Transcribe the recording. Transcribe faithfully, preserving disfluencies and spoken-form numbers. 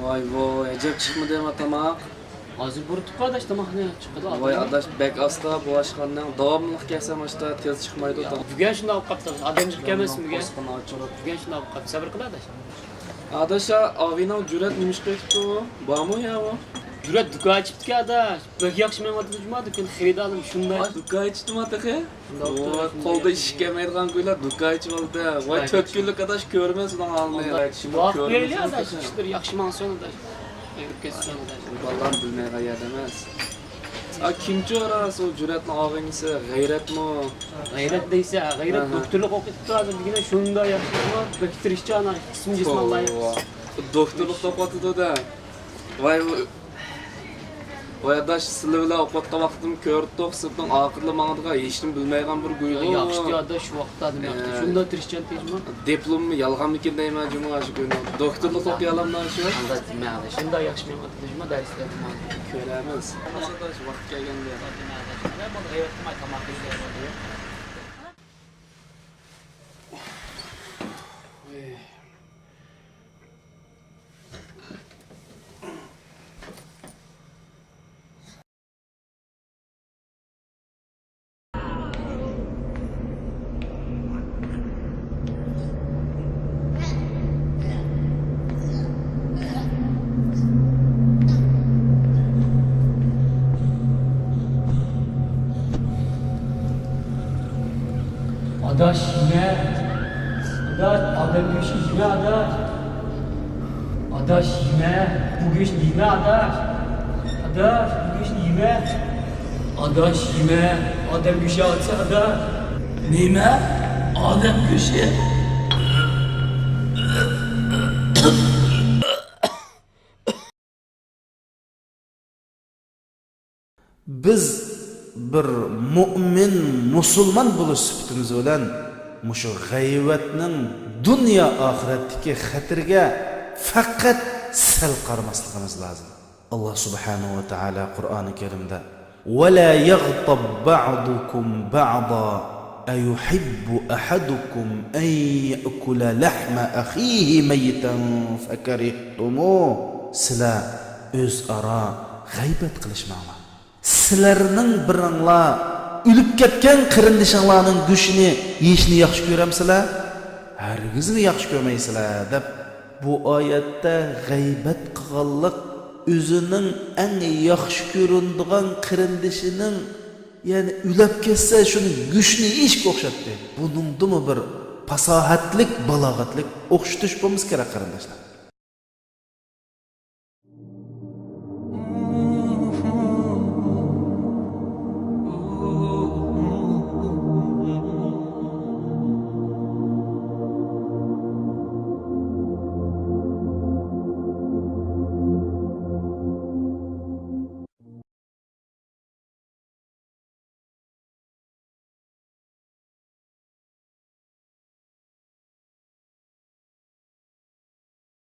ۋاي ۋوي، ئەجەب چىقمىدىما تاماق؟ ھازىر بۇرۇتۇپ قوي ئاداش، تاماقنى چىقىدۇ. ۋاي ئاداش، بەك ئاستا بۇ ئاشخانىنىڭ، داۋاملىق كەلسەم ئاشتا تېز چىقمايدۇ تاماق. بۈگۈن شۇنداق بولۇپ قاپتۇ، ئادەم جىق كەلمەسمۇ بۈگۈن؟ بۈگۈن شۇنداق بولۇپ قاپتۇ، سەۋر قىل ئاداش. ئاداش، ئاۋىنىڭ جۈرئەت نېمە ئىش قىلىپتۇ؟ بارمۇ يا ئۇ؟ جۈرئەت دۇكان ئېچىپتىكەن ئاداش. بەك ياخشى مېڭىۋاتىدۇ جۇما، دۇكان خېرىدارلىرىم شۇنداق. دۇكان ئېچىپتىما تېخى؟ ۋاي، قولدا ئىش كەلمەيدىغان گۇيلار دۇكان ئېچىۋالدى. ۋاي، تۆت كۈنلۈك ئاداش كۆرىمەن سېنىڭ ھالىڭنى. ۋاقىت بېرىلى ئاداش، ئىشلىرى ياخشى ماڭسۇن ئاداش. ئېرىپ كەتسۇن ئاداش. بالىلارنى بىلمەيدىغان يەردە ئەمەس. ئا، كىمچۇ راست ئۇ جۈرئەتنىڭ ئاغىنىسى؟ غەيرەتمۇ؟ غەيرەت دەيسە، غەيرەت دوكتورلۇق ئوقۇيتتى ھازىر دېگىنە، شۇنداق ياخشى، بەك تىرىشچان، ئىسمى جىسماللايىق. دوكتورلۇق ئوقۇۋاتىدۇ-دە. ۋاي، ئۇ ۋاي ئاداش، سىلەر بىلەن ئوقۇۋاتقان ۋاقتىم كۆرۈپتۇق، سىنىپنىڭ ئاخىرىدا ماڭىدىغان، ھېچنېمە بىلمەيدىغان بىر گۇي بار. ياخشى ئاداش، شۇ ۋاقىتتا نېمە قىلدى؟ شۇنداق تىرىشچان تېجىما. دىپلوممۇ يالغانمىكىن دەيمەن جۇمۇ شۇ كۈنى. دوكتورلۇق ئوقۇيالامدۇ شۇ؟ ئانداق دېمە ئاداش، شۇنداق ياخشى مېڭىۋاتىدۇ جۇمۇ دەرسلەر. كۆرەرمىز. ئاداش، ۋاقىت كەلگەندە. غەيۋەت قىلماي تاماق يېسە. ئاداش، يېمە. ئاداش، ئادەم گۆشى يېمە، ئاداش. ئاداش، يېمە. بۇ گۆشنى يېمە، ئاداش. ئاداش، بۇ گۆشنى يېمە. ئاداش، يېمە. ئادەم گۆشى ئادىسى، ئاداش. نېمە؟ ئادەم گۆشى؟ بىز بىر مۆمىن، مۇسۇلمان بولۇش سۈپىتىمىز بىلەن مۇشۇ غەيۋەتنىڭ دۇنيا ئاخىرەتتىكى خەتىرىگە پەقەت سەل قارىماسلىقىمىز لازىم. ئاللا سۇبھانەھۇ ۋە تائالا قۇرئانى كەرىمدە، «ولا يغتب بعضكم بعضا أيحب أحدكم أن يأكل لحم أخيه ميتا فكرهتموه.» سىلەر ئۆزئارا غەيۋەت قىلىشماڭلار. سىلەرنىڭ بىرىڭلار ئۆلۈپ كەتكەن قېرىندىشىڭلارنىڭ گۆشىنى يېيىشنى ياخشى كۆرەمسىلەر؟ ھەرگىزمۇ ياخشى كۆرمەيسىلەر، دەپ بۇ ئايەتتە غەيۋەت قىلغانلىق ئۆزىنىڭ ئەڭ ياخشى كۆرۈنىدىغان قېرىندىشىنىڭ، يەنى ئۆلۈپ كەتسە شۇنىڭ گۆشىنى يېيىشكە ئوخشاتتى. بۇنىڭدىمۇ بىر پاساھەتلىك، بالاغەتلىك ئوخشىتىش بولمىسا كېرەك، قېرىنداشلار.